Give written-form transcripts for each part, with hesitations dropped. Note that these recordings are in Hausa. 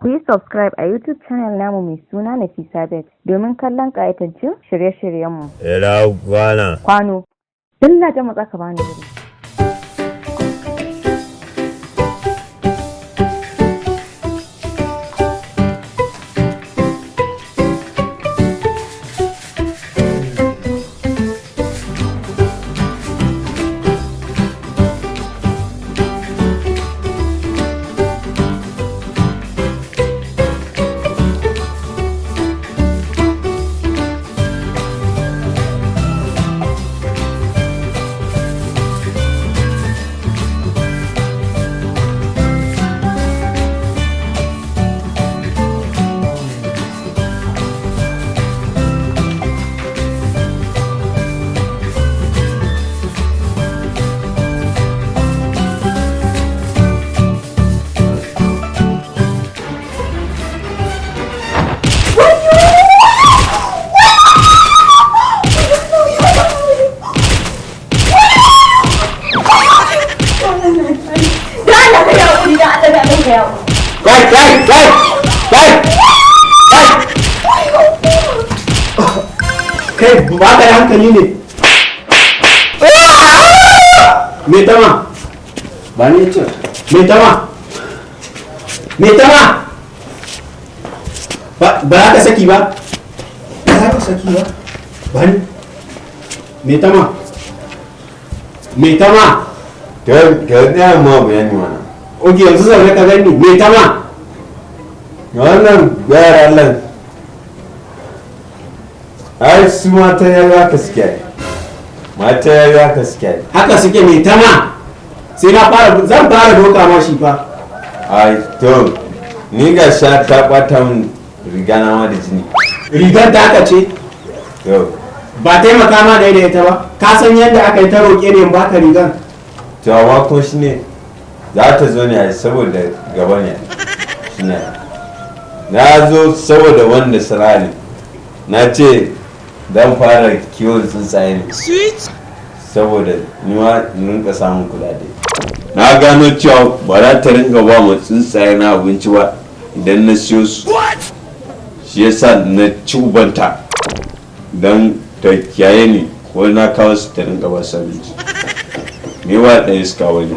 Ku yi subscribe a YouTube channel namu mai suna Nafisa Bet domin kallon ƙayatattun shirye-shiryenmu. Ina kwana. Kwano, dalla ta matsa ka bani wuri. Kai, kai, kai, kai, kai. Kai, ba ka da hankali ne? Me tama? Ba ni ce. Me tama? Me tama? Ba ba za ka saki ba? Ba za ka saki ba? Ba ni. Me tama? Me tama? Ka tsaya ma bayani mana. Oke, yanzu zaune ka gani. Me tama? Wannan bayar Allah. Ai su mata ya haka suke yi. Mata ya haka suke yi. Haka suke, me tama? Sai na fara, zan fara doka ma shi fa. Ai to ni ga sha ta bata min riga na ma da jini. Rigar da aka ce To ba taimaka ma da ita ba. Ka san yadda aka yi ta roƙe ne in baka rigar. To amma ko shi ne za ta zo ne ai saboda gaba ne. Shi ne. Na zo saboda wanda sana'a ne. Na ce zan fara kiwon tsuntsaye ne. Saboda ni ma in rinka samun kudade. Na gano cewa ba za ta rinka ba mu tsuntsaye na abinci ba idan na siyo su. Shi yasa na ci ubanta don ta kiyaye ni ko na kawo su ta rinka ba su abinci. Ni ba ɗan iska wani.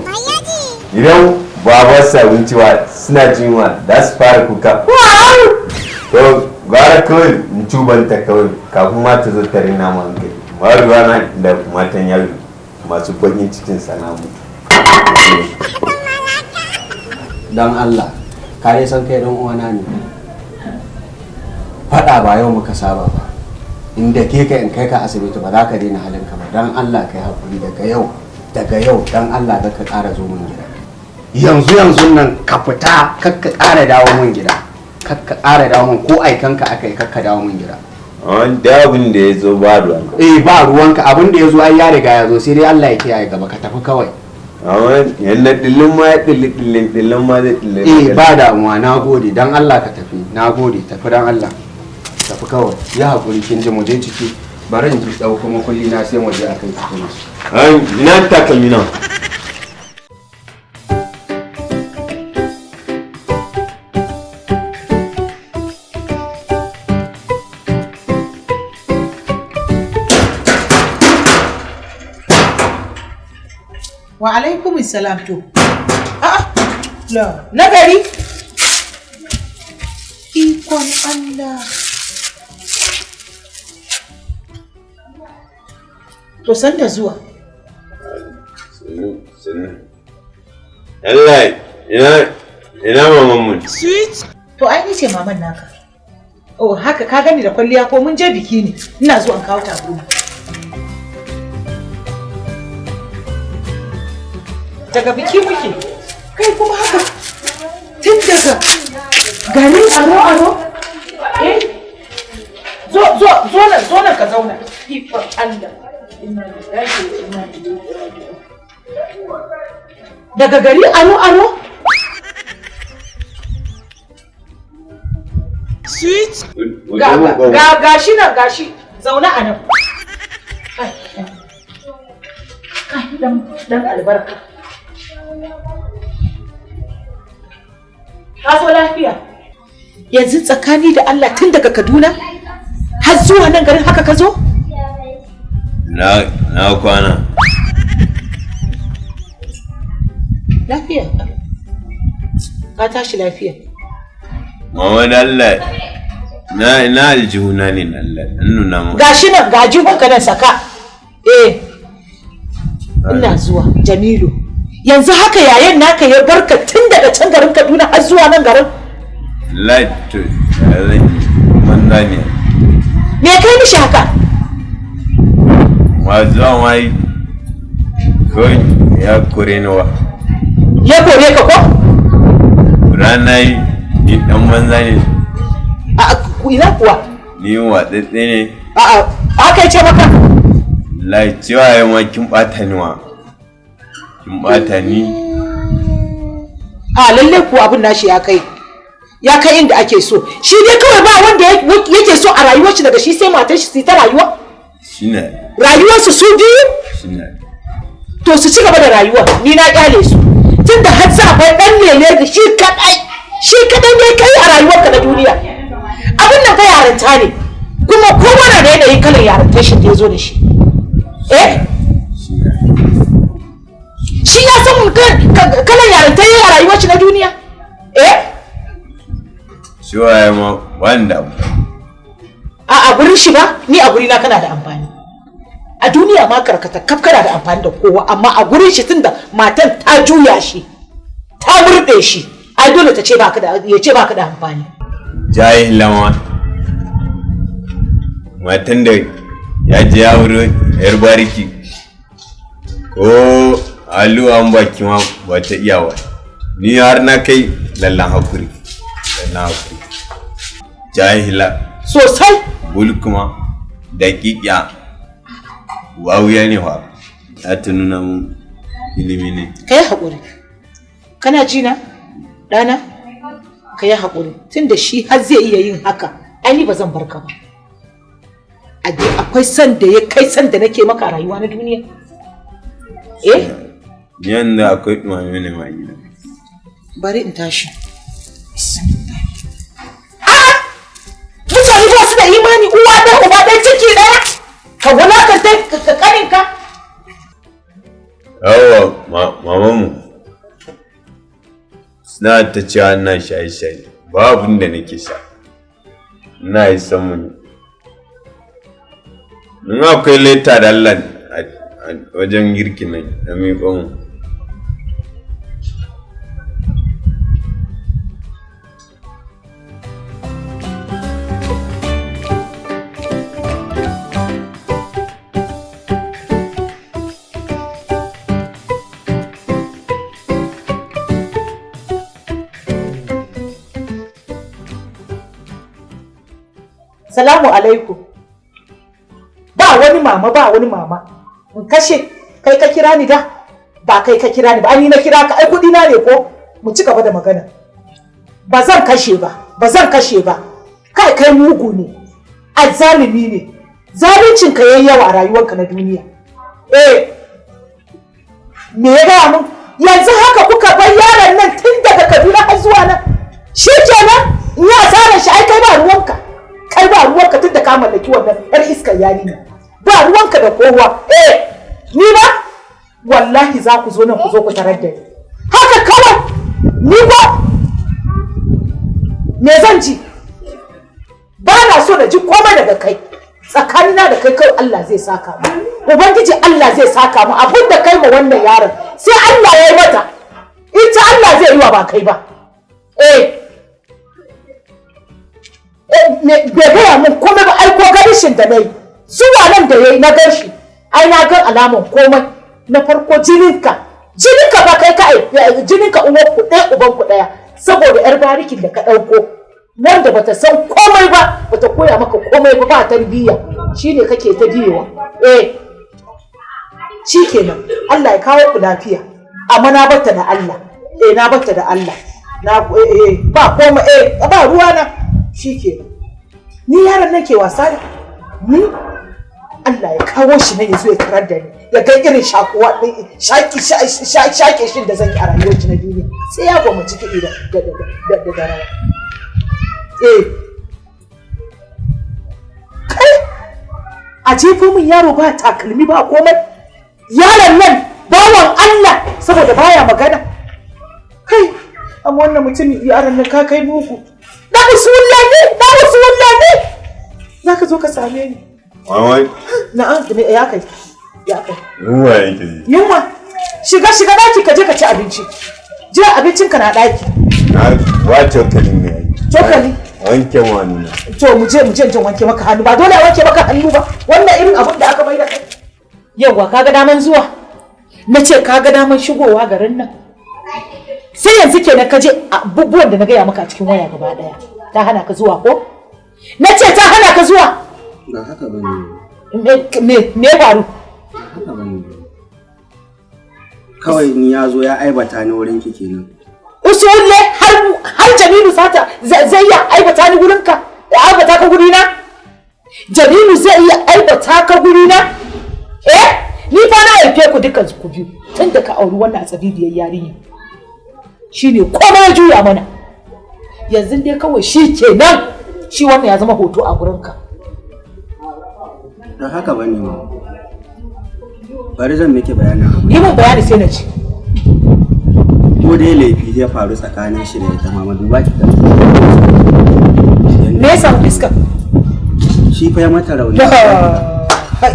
Idan ba ba su abinci ba suna jin yunwa za su fara kuka. To gara kawai in ci ubanta kawai kafin ma ta zo ta rina mu hankali. Ba ruwana da matan yaro masu baƙin cikin sana mutu. Dan Allah, ka dai san kai dan uwana ne. Faɗa ba yau muka saba ba. Inda ke ka in kai ka asibiti ba za ka daina halinka ba. Dan Allah kai hakuri daga yau, daga yau dan Allah ka ƙara zo mun gida. Yanzu yanzu nan ka fita kar ka ƙara dawo mun gida. Kar ka ƙara dawo mun, ko aikanka aka yi kar ka dawo mun gida. Wanda abin da ya zo ba ruwana. Eh, ba ruwanka, abin da ya zo ai ya riga ya zo, sai dai Allah ya kiyaye gaba, ka tafi kawai. Amma yanda dillin ma ya dilli dillin dillin ma zai dillin. Eh, ba damuwa, na gode, dan Allah ka tafi, na gode, tafi dan Allah. Tafi kawai, ya hakuri kin ji, mu je ciki. Bari in ji dauko makulli na sai mu je a kai cikin. Ai ina takalmi na. Wa alaikum salam to. A'a, la, nagari. Ikon Allah. To san da zuwa. Sannu sannu. Allah, ina ina maman mu. To ai ni ce maman naka. Oh, haka ka gani da kwalliya ko mun je biki ne. Ina zuwa in kawo tabarma. Daga biki muke. Kai kuma haka. Tun daga gari aro aro. Eh? Zo zo zo nan, zo nan ka zauna. Ikon Allah. Inna lillahi wa inna ilaihi raji'un. Daga gari aro aro. Ga ga gashi nan, gashi zauna a nan. Kai, kai, dan dan albarka. Ka zo lafiya? Yanzu tsakani da Allah tun daga Kaduna har zuwa nan garin haka ka zo? Na kwana. Lafiya. Ka tashi lafiya. Mama da Allah na aljihuna ne na Allah in nuna mu. Gashi nan ga jihunka nan saka. Eh. Ina zuwa Jamilu. Yanzu haka yayan naka ya barka tun daga can garin Kaduna har zuwa nan garin. Wallahi to ya zan yi manza ne. Me kai mishi haka? Ma zuwa ma yi kawai ya kore ni wa. Ya kore ka ko? Rana yi ni dan banza ne. A ina kuwa? Ni watsatse ne. A'a, haka ya ce maka? Wallahi cewa ya ma kin ɓata ni wa. Kin ɓata ni. A lalle kuwa abin nashi ya kai. Ya kai inda ake so. Shi dai kawai ba wanda yake so a rayuwar shi daga shi sai matar shi su yi ta rayuwa. Shine. Rayuwarsu su biyu Shine. to su ci gaba da rayuwa ni na kyale su. Tunda har za a bar dan lele da shi kadai. Shi kadai ne kai a rayuwarka na duniya. Abin nan fa yarinta ne. Kuma kowa na da yanayin kalan yarintar shi da ya zo da shi. Eh? Shi ya san kalan yarinta yayi a rayuwar shi na duniya? Eh? Cewa ya ma wanda abu. A gurin shi ba, ni a gurina kana da amfani. A duniya ma karkata kaf kana da amfani da kowa, amma a gurin shi tunda matan ta juya shi, ta murɗe shi, ai dole ta ce baka da ya ce baka da amfani. Jahila ma. Matan da ya je ya wuri yar bariki. Ko alu an baki ma ba ta iya ba. Ni har na kai lallan hakuri. Lallan hakuri. Jahila. Sosai. Bul kuma daƙiƙa. Wawuya ne fa. Za ta nuna mun ilimi ne. Ka yi haƙuri. Kana ji na? Ɗana? Ka yi haƙuri. Tunda shi har zai iya yin haka, ai ni ba zan bar ka ba. Akwai son da ya kai son da nake maka a rayuwa na duniya. Eh? Ni yanzu akwai ɗumame ne ma gida. Bari in tashi. A'a! Mutane ba su da imani uwa ɗaya uba ɗaya ciki ɗaya. Ka wulakanta ka kaninka. Yawwa mamanmu. Suna ta cewa ina shaye-shaye. Ba abin da nake sha. Ina yi samu ne. In akwai leta da Allah a wajen girki nan na miƙo mu. Salamu alaikum. Ba wani mama ba wani mama. In kashe kai ka kira ni da ba kai ka kira ni ba ni na kira ka ai kudi na ne ko mu ci gaba da magana. Ba zan kashe ba ba zan kashe ba. Kai kai mugu ne. Azzalimi ne. Zaluncin ka yayi yawa a rayuwarka na duniya. Eh. Me ya gaya mun? Yanzu haka kuka bar yaron nan tun daga Kaduna har zuwa nan. Shi kenan in ya asarar shi ai kai ba ruwanka. Kai ba ruwanka tun da ka mallaki wannan yar iskar yarinya. Ba ruwanka da kowa. Eh, ni ba? Wallahi za ku zo nan ku zo ku tarar da ni. Haka kawai ni ba me zan ji? Ba na so na ji komai daga kai. Tsakanina da kai kawai Allah zai saka mu. Ubangiji Allah zai saka mu abin da kai ma wannan yaron sai Allah ya yi mata. Ita Allah zai yi wa ba kai ba. Eh. Bai gaya min komai ba ai ko garishin da nayi zuwa nan da yayi na gan shi ai na gan alaman komai na farko jininka jininka ba kai ka jininka uwar ku ɗaya uban ku ɗaya saboda yar barikin da ka ɗauko wanda bata san komai ba bata koya maka komai ba ba tarbiyya shine kake ta biyewa eh shikenan Allah ya kawo ku lafiya amma na batta da Allah eh na batta da Allah na eh ba komai eh ba ruwa na shikenan ni yaron nan ke wasa da ni Allah ya kawo shi nan ya zo ya tarar da ni ya ga irin shakuwa shaki shake shin da zan yi a rayuwar shi na duniya sai ya gwammaci kiɗi da da da da rawa. Eh, kai a jefo min yaro ba takalmi ba komai, yaron nan bawan Allah saboda baya magana. Kai, amma wannan mutumin yaron nan ka kai mugu. Na usulla ne, na usulla ne. Zaka zo ka same ni. Mama, Na'am, me ya kai? Ya kai. yunwa yake ji. Yunwa. Shiga shiga daki ka je ka ci abinci. Jira abincin ka na daki. Na wa cokali ne ai. Cokali? Wanke wani. To mu je in wanke maka hannu, ba dole a wanke maka hannu ba. Wannan irin abun da aka mai da kai. Yawwa, kaga daman zuwa. Na ce kaga daman shigowa garin nan. Sai yanzu kenan ka je abubuwan da na gaya maka a cikin waya gaba daya. Ta hana ka zuwa ko? Na ce ta hana ka zuwa. Ba haka bane. Me ya faru? Ba haka bane. Kawai ni ya zo ya aibata ni wurin ki kenan. Usulle, har Jamilu sata zai iya aibata ni gurinka, ya aibata ka gurina? Jamilu zai iya aibata ka gurina? Eh, ni fa na haife ku dukkan ku biyu tun da ka auri wannan atsabibiyar yarinya. Shine komai ya juya mana. Yanzu dai kawai shi kenan, shi wannan ya zama hoto a gurinka. Ba haka bane ma. Bari zan miki bayanin abu. Yi min bayani sai na ci. Ko dai laifi zai faru tsakanin shi da ita, mama, duba ki gani. Me ya samu fuskar? Shi fa ya mata rauni. La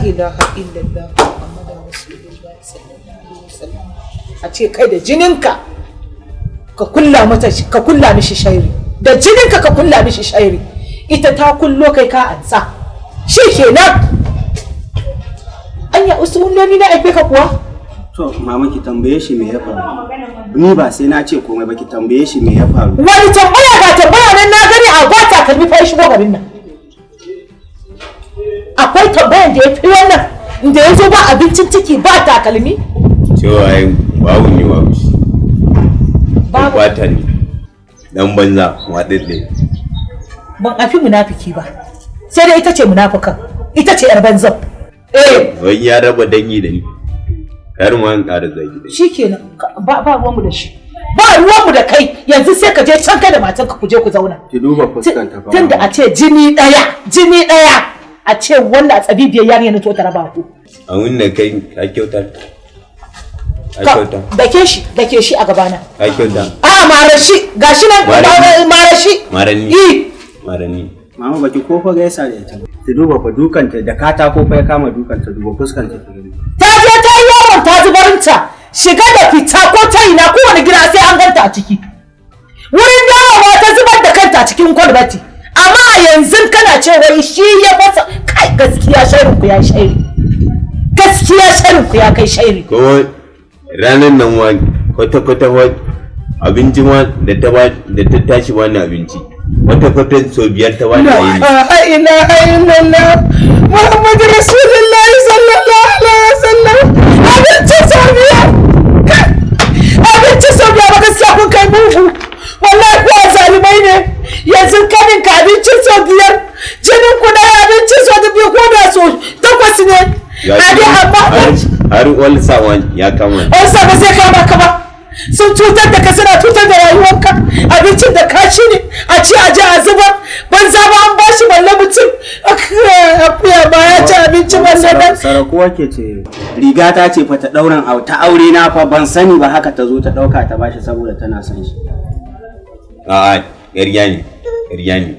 ilaha illallah Muhammadu Rasulullah sallallahu alaihi wasallam. A ce kai da jininka ka kulla mata shi, ka kulla mishi shairi. Da jininka ka kulla mishi shairi. Ita ta kullo, kai ka ansa. Shi kenan. Anya usuloni na aife ka kuwa? To mama, ki tambaye shi me ya faru. Ni ba sai na ce komai ba, ki tambaye shi me ya faru. Wani tambaya? Ga tambaya nan na gani a ba takalmi fa ya shigo garin nan. Akwai tambayan da ya fi wannan, da ya zo ba abincin ciki ba takalmi? Cewa ai babu ni babu shi. Babu. Bata ne. Dan banza waɗaɗɗe. Ban afi munafiki ba, sai dai ita ce munafikan, ita ce yar banzan, eh. Wai ya raba dangi da ni. Kar ma in ƙara zagi da ni. Shikenan, ba ruwanmu da shi, ba ruwanmu da kai. Yanzu sai ka je can kai da matanka ku je ku zauna. Ki duba fuskanta fa. Tunda a ce jini daya, jini daya, a ce wanda a tsabibiyar yarinya na to ta raba ku. Abin da kai ka kyauta. Ka kyauta. Dake shi, dake shi a gabana. Ka kyauta. A mara shi, gashi nan. Mara ni. Mara shi. Mara ni. I. Mara ni. Mama, baki ko fa gaisa da ita ba. Ki duba fa dukanta da katako fa ya kama dukanta, duba fuskanta ki gani. Ta je ta yi yawon ta zubarinta, shiga da fita ko ta ina, kowane gida sai an ganta a ciki. Wurin dawowa ta zubar da kanta a cikin kwalbati. Amma a yanzu kana ce wai shi ya fasa kai. Gaskiya shairin ku ya shairi, gaskiya shairin ku ya kai shairi. Kuma ranar nan wa kwata-kwata wa abinci ma da ta ba da ta tashi bani abinci. Kwata-kwata sau biyar ta bani a yini. La ilaha illallah Muhammadu Rasulullahi sallallahu alaihi wasallam. Abinci sau biyar, abinci sau biyar ba. Gaskiya kun kai mugu, wallahi ku zalimai ne. Yanzu kanin ka abincin sau biyar, jinin ku na abincin sau biyu, ko da sau takwas ne. Ya A dai amma har ulcer ya kama ni. Ulcer ba zai kama ka ba. Sun cutar da ka, suna cutar da rayuwarka. Abincin da ka ci ne a ci a je a zubar banza ba, an bashi balle mutum akuya ba ya ci abinci balle dan. Sarakuwa ke ce riga ta ce fa ta dauran au ta aure na fa, ban sani ba, haka ta zo ta dauka ta bashi saboda tana son shi. A'a, ƙarya ne. Ƙarya ne.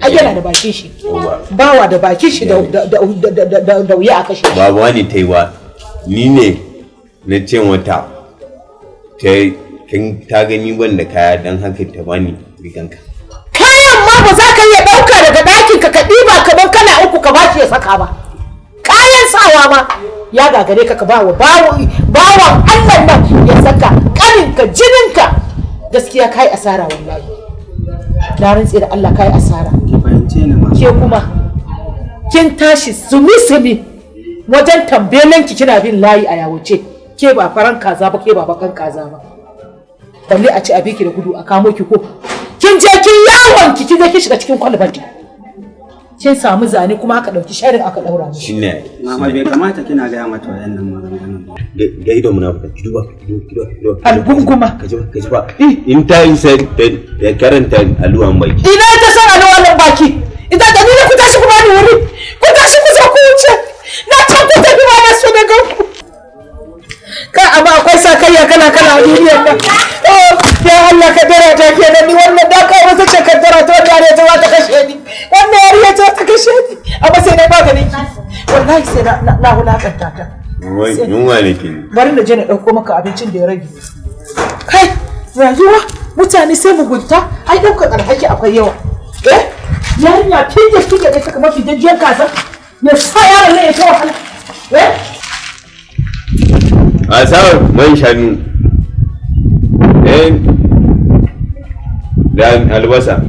Ai yana da bakin shi. Yawwa. Bawa da bakin shi da wuya a kashe shi. Babu wani ta yi ba. Ni ne na ce mata ta kin ta gani ban da kaya, don haka ta bani riganka. Kayan ma ba za ka iya ɗauka daga ɗakin ka ka ɗiba kamar kala uku ka bashi ya saka ba. Kayan sawa ma ya gagare ka, ka ba wa bawan Allah nan ya saka, ƙaninka, jininka. Gaskiya kai asara, wallahi na rantse da Allah kai asara. Ki fahimce ni ma. Ke kuma kin tashi sumi sumi wajen tambelan ki, kina bin layi a yawuce. Ke ba faran kaza ba, ke ba bakan kaza ba, balle a ci a biki da gudu a kamo ki. Ko kin je kin yawon ki, kin je kin shiga cikin kwalbati. Kin samu zane kuma aka ɗauki sharin aka ɗaura mishi. Shine. Mama bai kamata kina gaya mata wayannan maganganun ba. Ga idon munafuka, ki duba, ki duba, ki duba. Algunguma. Ka ji ba, ka ji ba. In ta yi sai ta karanta aluwan baki. Ina ta san alwalan baki. Ita ta nuna ku tashi ku bani wuri. Ku tashi ku zo ku wuce. Na can ku tafi ba na so na gan ku. Kai amma akwai sakayya kala kala a duniyar nan. Oh, ya Allah kaddara ta kenan ni wannan da kawo wata ce kaddara ta wannan yarinya ta za ta kashe ni. Wannan yarinya ta za ta kashe ni. Amma sai na yi maganin ki. Wallahi sai na wulakanta ta. Yunwa ne ke. Bari na je na ɗauko maka abincin da ya rage. Kai, rayuwa mutane sai mugunta, ai ɗaukar alhaki akwai yawa. Eh, yarinya fige fige da ta kamar fijajjiyar kaza. Ya sa yaron nan ya ta wahala. Eh? A sa man shanu. Eh, da albasa.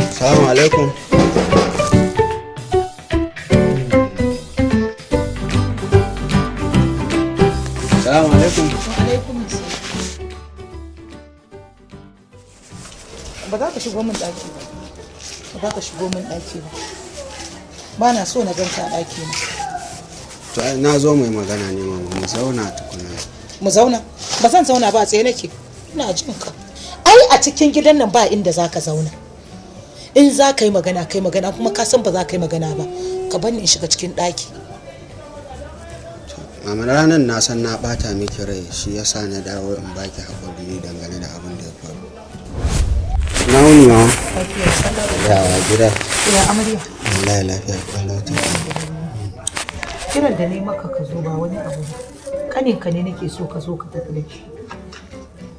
Assalamu alaikum. Assalamu alaikum. Ba za ka shigo min ɗaki ba. Ba za ka shigo min ɗaki ba. Ba na so na ganka a ɗaki na. To ai na zo mai magana ne mama, mu zauna tukuna. Mu zauna? Ba zan zauna ba, a tsaye nake. Ina jin ka. Ai a cikin gidan nan ba inda za ka zauna. In za ka yi magana kai magana, kuma ka san ba za ka yi magana ba. Ka bar ni in shiga cikin ɗaki. Mama ranar na san na bata miki rai, shi yasa na dawo in baki hakuri dangane da abin da ya faru. Na wuni mama. Yawa gida. Ya amarya. Wallahi lafiya kalau ta. Kiran da ne maka ka zo ba wani abu ba. Kaninka ne nake so ka zo ka tafi da shi.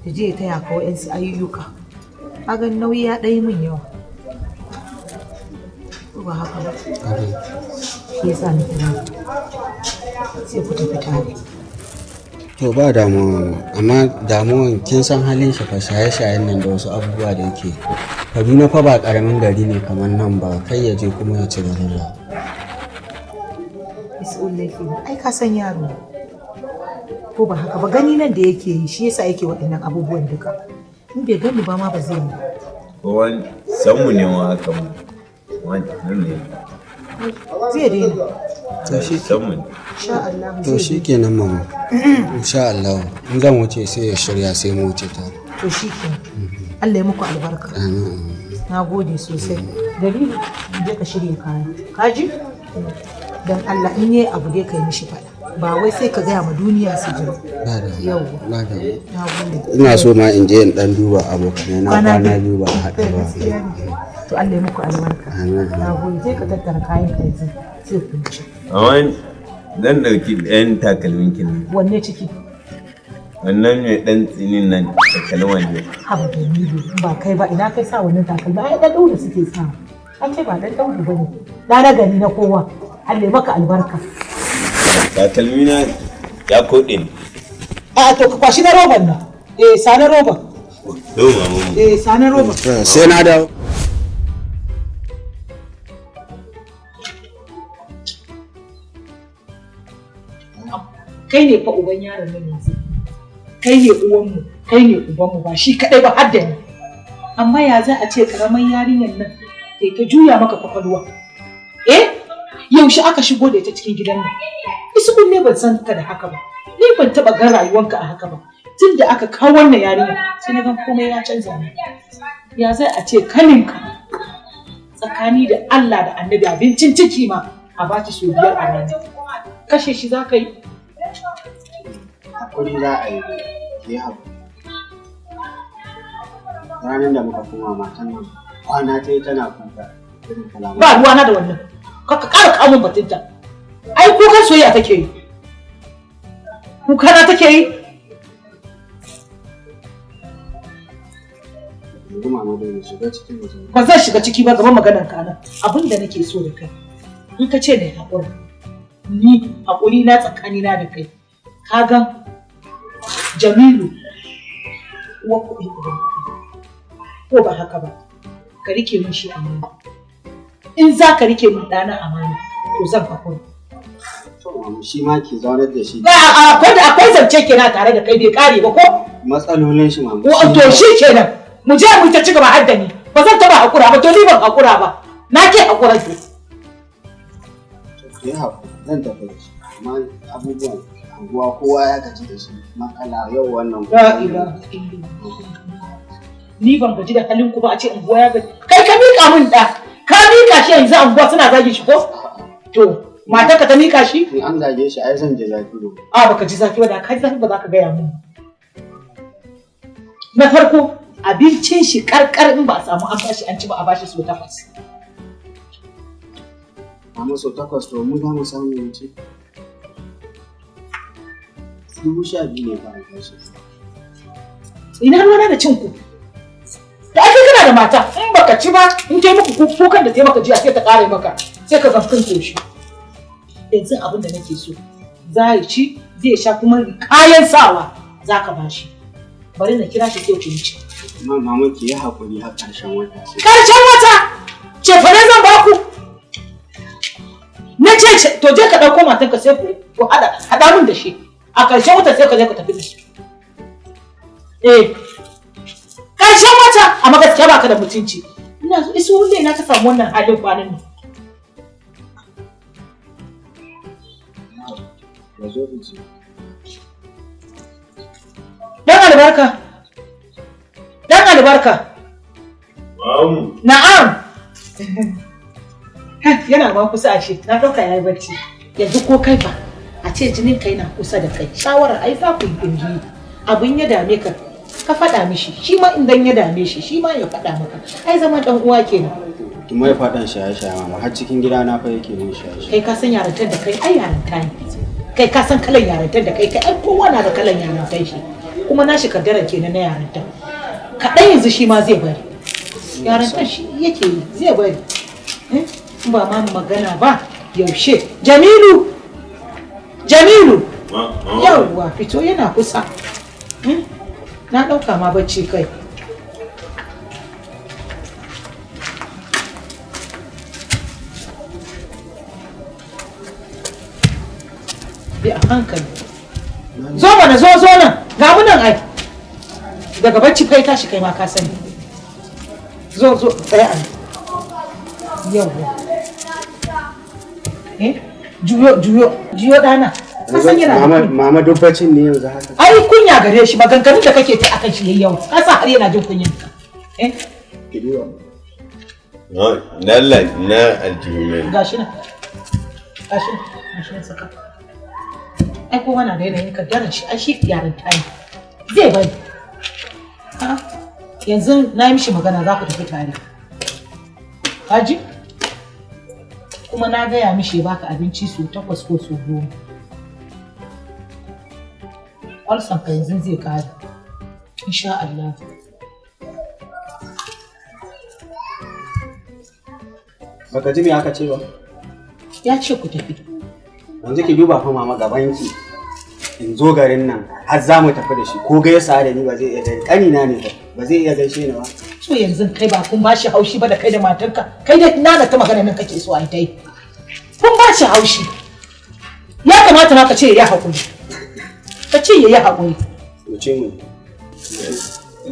Da je ya taya ka wa'yansu ayyuka. Kaga nauyi ya ɗaya min yawa. Ko ba haka ba? Shi yasa na kira ka. Sai ku tafi tare. To ba damuwa mama, amma damuwan kin san halin shi fa, shaye-shayen nan da wasu abubuwa da yake. Kaduna fa ba karamin gari ne kamar nan ba, kai ya je kuma ya ci gaba da. Isu'ul laifi ne. Ai ka san yaro ne. Ko ba haka ba, gani nan da yake yi shi yasa yake waɗannan abubuwan duka. In bai gani ba ma ba zai yi. Wani san mu ne ma haka mu. Wannan ne. Zai daina. To shi San mu ne. Insha Allah to zai shi kenan mama. Insha Allah in zan wuce sai ya shirya sai mu wuce tare. To shi kenan. Allah ya muku albarka. Amin. Na gode sosai. Dalili, je ka shirya kaya. Ka ji? Dan Allah in yi abu dai ka yi mishi faɗa. Ba wai sai ka gaya ma duniya su ji ba. Ba damuwa. Yawwa. Ba damuwa. Na gode. Ina so ma in je in dan duba abokanai na Kwana kwana biyu ba a haɗu ba. Gaskiya ne. To Allah ya muku albarka. Amin. Na gode. Sai ka tattara kayan ka yanzu. Sai ku ci. Amma zan ɗauki ɗayan takalmin kin nan. Wanne ciki? Wannan mai ɗan tsinin nan takalman ne. Haba da nido ba kai ba, ina kai sa wannan takalmi, ai dan daudu suke sa. An ce ba dan daudu bane. Da na gani na kowa. Allah ya maka albarka. Takalmi na ya koɗe ne. A to ka kwashi na roban nan. Eh, sa na roban. Do mama mu. Eh, sa na roban. Sai na dawo. Kai ne fa uban yaron nan yanzu. Kai ne uwanmu, kai ne ubanmu, ba shi kadai ba har da ni. Amma ya za a ce karaman yarinyar nan ta ta juya maka kwakwalwa? Eh, yaushe aka shigo da ita cikin gidan nan? Isu ne ban san ka da haka ba. Ni ban taba ga rayuwanka a haka ba. Tun da aka kawo wannan yarinya sai na ga komai ya canza ni. Ya zai a ce kaninka tsakani da Allah da Annabi abincin ciki ma a baki sau 5 a rana. Kashe shi za ka yi? Hakuri za a yi, ki hakuri. Ranar da muka koma matan nan kwana ta yi tana kuka. Irin kalaman. Ba ruwana da wannan. Ka ƙara kawo min batunta. Ai kukan soyayya take yi. Kuka na take yi? Yanzu mama dai mu shiga cikin mu zauna. Ba zan shiga ciki ba gaban maganar ka nan. Abin da nake so da kai. In ka ce na haƙura. Ni haƙuri na tsakani na da kai. Ka ga Jamilu uwa kuɗi uban kuɗi. Ko ba haka ba. Ka rike min shi amana. In za ka rike min ɗana amana to zan haƙura. To mama, shi ma ki zaunar da shi. Akwai akwai zance kenan tare da kai bai kare ba ko? Matsalolin shi mama. To shi kenan. Mu je mu ta ci gaba har da ni. Ba zan taba hakura ba, to ni ban hakura ba. Na ke hakura ki. Ki hakuri, zan tafi da shi. Amma abubuwan anguwa kowa ya gaji da shi. Matsala yau wannan. La ilaha illallah. Ni ban gaji da halin ku ba a ce unguwa ya gaji. Kai ka miƙa min ɗa. Ka miƙa shi yanzu anguwa suna zagi shi ko? To, matarka ta miƙa shi? In an zage shi ai zan ji zafi ne. A baka ji zafi ba, da ka ji zafi ba za ka gaya min. Na farko, abincin shi karkar in ba a samu an bashi an ci ba a bashi sau 8. Mama sau 8 to mu za mu samu mu ci. 12,000 ne fa an bashi. Ina ruwana da cin ku? Da ake kana da mata, in baka ci ba, in kai muku kukan da ta maka jiya sai ta kare maka, sai ka zafin koshi. Yanzu abin da nake so, za ya ci, zai sha kuma kayan sawa za ka bashi. Bari na kira shi sai ku ci. Amma mama ki yi haƙuri har ƙarshen wata sai. Ƙarshen wata? Cefane zan ba ku? Na ce to je ka ɗauko matanka sai ku haɗa min da shi. A ƙarshen wata sai ka je ka tafi da shi. Eh. Ƙarshen wata amma gaskiya baka da mutunci. Ina so isu wanda na ka samu wannan halin kwanan nan. Dan albarka. Dan albarka. Mamu. Na'am. Yana ma kusa ashe, na ɗauka yayi bacci. Yanzu ko kai ba, a ce jinin ka yana kusa da kai. Shawarar ai za ku yi kungiyi. Abin ya dame ka, ka faɗa mishi. Shi ma idan ya dame shi, shi ma ya faɗa maka. Ai zaman ɗan uwa kenan. Ki mai faɗan shaye-shaye mama, har cikin gida na fa yake yin shaye-shaye. Kai ka san yarantar da kai, ai yarinta ne. Kai ka san kalan yarantar da kai, kai ai kowa na da kalan yarantar shi. Kuma nashi kaddaran kenan na yarantar. Kaɗan yanzu shi ma zai bari. Yarantar shi yake yi, zai bari. In ba ma magana ba, yaushe. Jamilu! Jamilu! Yawwa, fito yana kusa. Na ɗauka ma bacci kai. Bi a hankali. Zo mana, zo zo nan. Ga mu nan ai. Daga bacci kai tashi kai ma ka sani. Zo zo tsaya a nan. Yawwa. Eh? Juyo juyo juyo ɗana. Ka san yana da kunya. Mama duk baccin ne yanzu haka. Ai kunya gare shi, maganganun da kake ta akan shi yayi yawa. Ka sa har yana jin kunyan ka. Eh? Ki duba. Lalla na aljihu ne. Gashi nan. Gashi nan. Gashi nan saka. Ai kowa na da yanayin kaddaran shi, ai shi yaran ta ne. Zai bari. A'a. Yanzu na yi mishi magana za ku tafi tare. Kaji? Kuma na gaya mishi ya baka abinci sau 8 ko sau 10. Olsan ka yanzu zai kare. Insha Allah. Baka ji me aka ce ba? Ya ce ku tafi. Yanzu ki duba fa mama gaban ki. In zo garin nan har za mu tafi da shi ko gaisa da ni ba zai iya gaishe ƙanina ne ba ba zai iya gaishe ni ba. So yanzu kai ba kun bashi haushi ba da kai da matarka, kai da nana ta magana nan kake so ai dai. Kun bashi haushi. Ya kamata ma ka ce ya haƙuri. Ka ce ya yi haƙuri. Mu ce mu.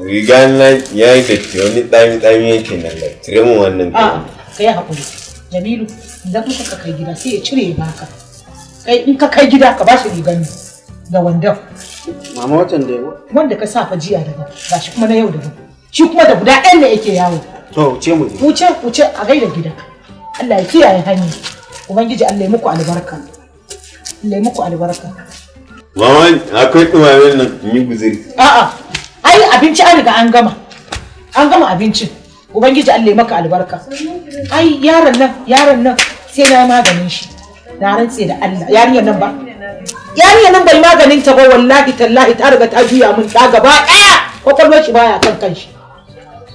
Riga na ya yi datti wani tsami-tsami yake nan da cire mu wannan. A'a, ka yi haƙuri. Jamilu, idan kuka kai gida sai ya cire ya baka. Kai in ka kai gida ka bashi rigan da wandon. Mama watan da yawa. Wanda ka sa fa jiya daban, gashi kuma na yau daban. Shi kuma da guda ɗan ne yake yawo. To, ce mu je. Wuce, wuce a gaida gida. Allah ya kiyaye hanya. Ubangiji Allah ya muku albarka. Allah ya muku albarka. Mama, akwai ɗumamen nan in yi guziri. A'a, ai abinci an riga an gama. An gama abincin. Ubangiji Allah ya maka albarka. Ai yaron nan sai na maganin shi. Na rantse da Allah, yarinyar nan ba. Yarinyar nan bai maganin ta ba wallahi tallahi ta riga ta juya min ta gaba ɗaya. Kwakwalwar shi baya kan kanshi.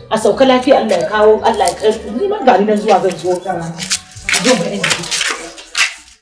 A sauka lafiya Allah ya kawo, Allah ya kai. Ni ma gani nan zuwa zan zo ta rana. Zo mu inda kike.